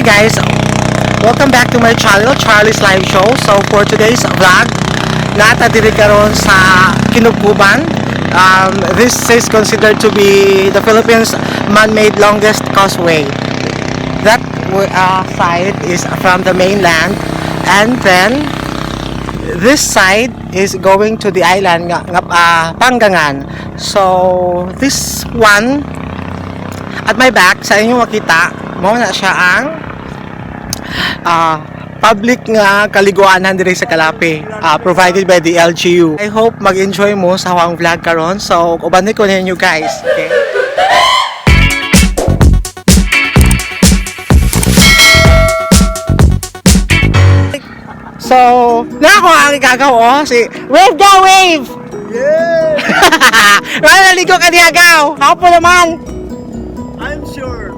Hi guys! Welcome back to my channel, Charlie's Live Show. So for today's vlog, naa ta diri karon sa Kinubkoban. This is considered to be the Philippines' man-made longest causeway. That side is from the mainland, and then this side is going to the island nga Pangangan. So this one at my back, sa inyo makita, mao na siya ang public nga kaliguanan diri sa Calape, provided by the LGU. I hope mag-enjoy mo sa akong vlog karon. So uban ko ninyo, guys. Okay? So, na ako ang igagaw, oh, si Wave go wave. Yeah! Wala, naligo ka niya, gaw. Hapo naman. I'm sure.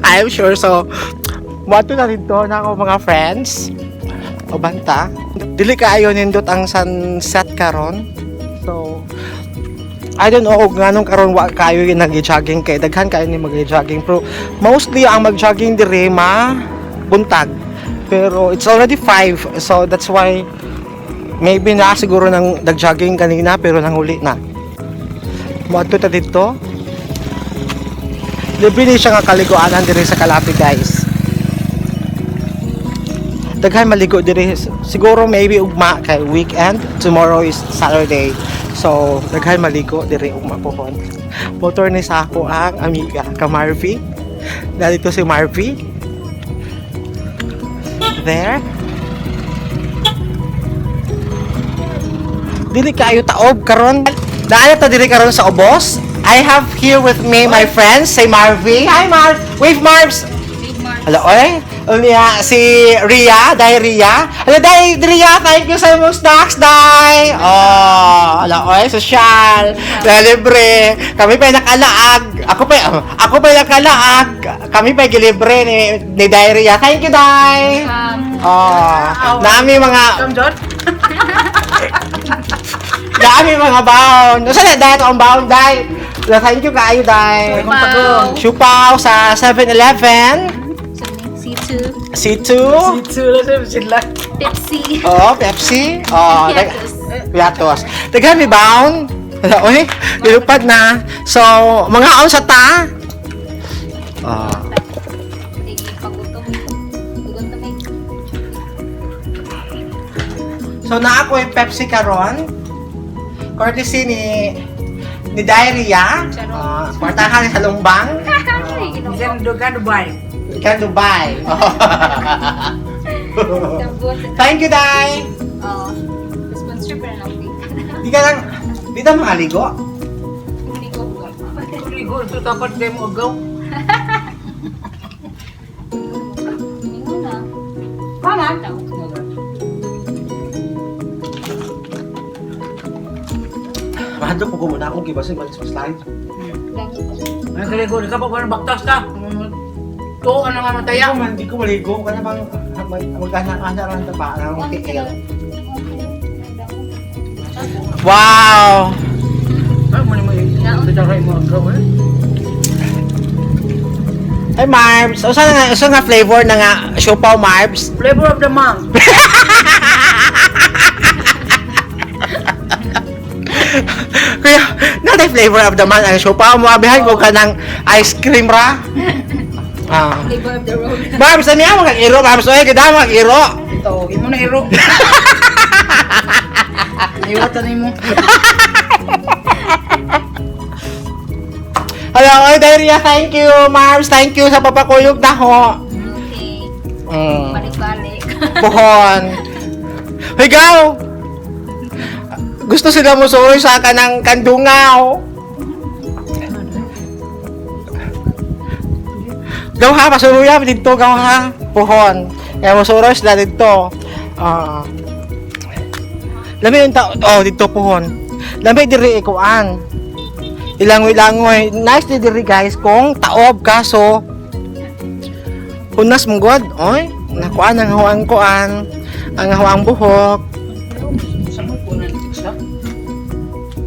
I'm sure. So, moadto na dito na ako, mga friends. O banta. Dili kaayo nindot ang sunset karon. So, I don't know og nganong karon wa kayo yung nag-jogging kay daghan kayo ni mag-jogging, pero mostly ang mag-jogging diri ma buntag. Pero it's already 5, so that's why maybe na siguro nang nag-jogging kanina pero nanguli na. Moadto ta dito. Libre ni siya nga kaliguanan diri sa Calape, guys. Daghan maligo diri, siguro maybe ugma kay weekend. Tomorrow is Saturday. So daghan maligo diri ugma pohon. Motor ni sa ako ang amiga ka Marvy. Narito si Marvy. There. Dili kaayo taob karon. Naa ta diri karon sa Ubos. I have here with me my friends, si Marvy. Hi, Marv. Wave, Marvs. Hello, oy. Unya si Ria, Dai Ria. Hello, Dai Ria, thank you sa imong snacks, Dai. Oh, hello, oy, social. Na libre. Kami pa nakalaag. Ako pa nakalaag. Kami pa gilibre ni Dai Ria. Thank you, Dai. Oh, nami mga John? Dami mga baon. Usa na dai ang baon, Dai? Thank you kaayo, Dai. Siupaw. Siupaw sa 7-Eleven. C2. C2. Sitsu lang sila. Pepsi. Oo, Pepsi. Oo, Piatos. Piatos. Daghan mi baon. Uy, nilupad na. So, mga on sa ta. Ah. Pagutom. Pagutom eh. So, naa ko yung Pepsi karon. Courtesy ni Diarrhea. Charot. Ah, kwartahan sa Lumbang. Ay, ginoo. Diyan dugan Dubai. Ikan Dubai. Sabot. Thank you, Dai. Oo. Sponsor pa lang. Di ka lang, di ta makaligo. Hindi ko. Ligo ito dapat kayo mo agaw. Mingo na. Tama. Tao. Mahadlok ko muna akong gibasin balik sa slide. Ay kaligo ka pa ba baktas ka? To ano nga mataya? Ayaw man, di ko maligo. Kana bang magkana-kana lang ta pa ang tiil. Wow! Ay mo ni mo. Bitaray mo agaw eh. Hey Marbs, usa nga flavor na nga siopaw, Marbs? Flavor of the month. Kaya na flavor of the month ang siopaw mo, abihan ko kanang ice cream ra. Ah. Flavor of the road. Marbs, ano yan mga iro? Marbs, oy, ganda mga iro. Ito, imo na iro. Iwatan nimo. Hello, oy, Diarrhea, thank you. Marbs, thank you sa papakuyog na ho. Okay. Mm. Balik-balik. Puhon. Hoy, gaw! Gusto sila mo suroy sa kanang kandungaw. Gaw ha, pasuruya dito, gaw ha. Puhon. Kaya mo suroy sila dito. Ah. Lami yung tao, oh, dito puhon. Lami diri ikuan. Ilangoy-langoy. Nice di diri, guys, kung taob kaso hunas mong god, oy. Nakuan ang huang kuan, ang huang buhok. Sa mo po na sa.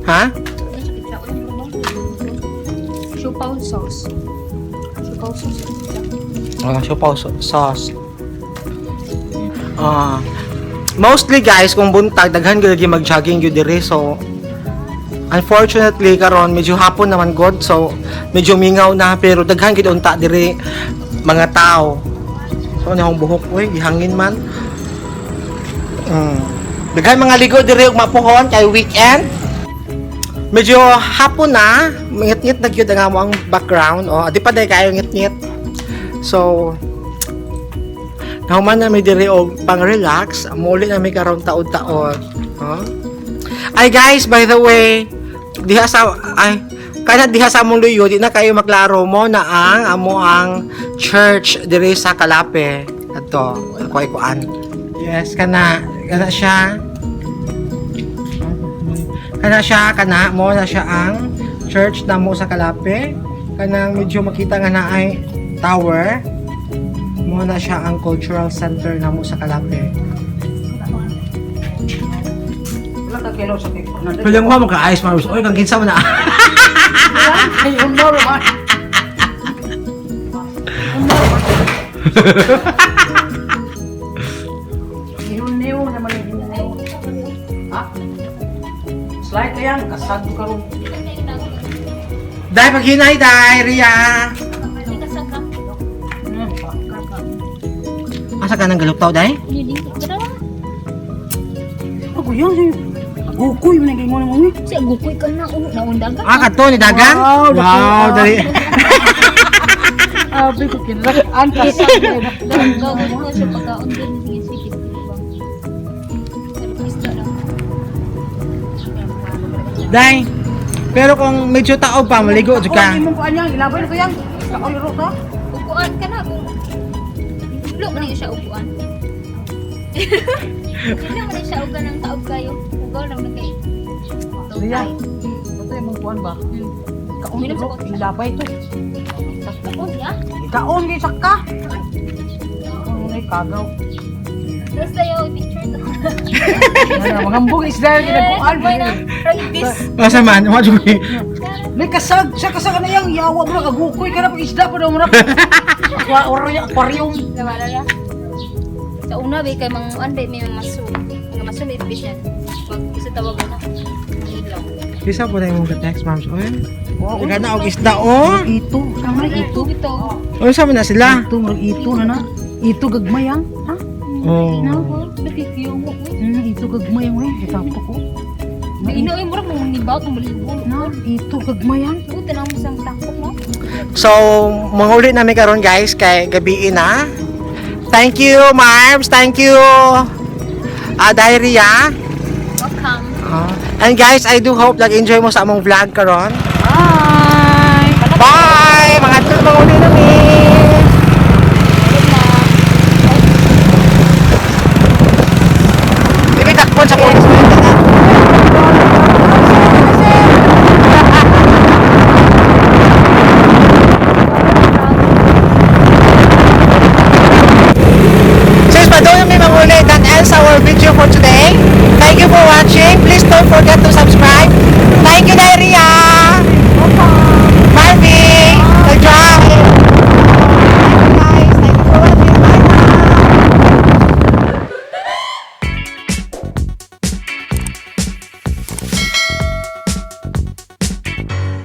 Ha? Siupaw sauce. Siupaw. Sauce. Ah, siopaw sauce. Ah, mostly guys, kung buntag daghan gyud lagi mag-jogging gyud diri, so unfortunately karon medyo hapon naman god, so medyo mingaw na, pero daghan gyud unta diri mga tao. So ano akong buhok, uy, gihangin man. Daghan mga ligo diri ug mapuhon kay weekend. Medyo hapon na, ngit-ngit na gyud ang amo ang background. Oh, di pa day kayo ngit-ngit. So, nahuman na mi diri og pang-relax, muli na mi karon taod-taod. Huh? Ay guys, by the way, diha sa ay kana diha sa among luyo, di na kayo maklaro mo na ang amo ang church diri sa Calape. Adto, ako ay kuan. Yes, kana kana siya. Kana siya, kana mo na siya ang church namo sa Calape. Kanang medyo makita nga na ay tower. Mo na siya ang cultural center namo sa Calape. Wala ka kilo sa kiko. Pwede mo ka ayos Marus. Oy, kang kinsa mo na. Ay, honor man. Ihuniw naman yung ihuniw. Ha? Slide ka yan, kasag ka ron. Dai paghinay dai, Ria. Hindi ka sa ka. Asa ka nang galuktaw dai? Hindi ka. Ako yan, si Gukoy man ang gingon mo ni. Sa gukoy ka na. Oh, naundagan. Ah, kadto ni dagan. Wow, Wow, dali. Abi ko kinrakan kasag. Gawin ko siya pagkaon din. Sige, sige. Pero isda lang. Dai. Pero kung medyo tao pa, maligo jud ka. Imong kuan yang, ilabay na ko yang. Kaon ro ka. Upuan ka na kung Ulo man na siya upuan. Hindi man na siya uga ng taog kayo. Ugaw lang na kayo. Riya. Ito imong kuan ba? Kaon ro, ilabay to. Kaon ya. Kaon gyud sakka. Kaon ay kagaw. Tapos tayo picture to. Ano, Mga isda yung ginagawan. Boy na. Right this. Asa man, wa jud ko. May kasag, siya kasag na yang yawa mo kagukoy ka na pag isda pa daw mo na. Aqua aquarium. Nawala na. Sa una ba kay mga an ba may mga maso. Mga maso may fish yan. Pag isa tawag na. Ilaw. Bisa po na imong ka-text, ma'am. Oy. Wow. Dagan na og isda oh. Ito, sama ito. Ito. Oy, sa man na sila? Ito, murag ito na na. Ito gagmay ang. Ha? Oh. Nawa, nakikiyo mo. Ito gagmay ang eh. Itapo ko. May ino ay murag mo nibaw kung maligo. Na, ito gagmay ang. Oo, tanaw mo sang takot no. So, manguli namin karon guys kay gabi na. Thank you, Marbs. Thank you, Diarrhea. Welcome. And guys, I do hope nag-enjoy mo sa among vlog karon. Bye! Bye!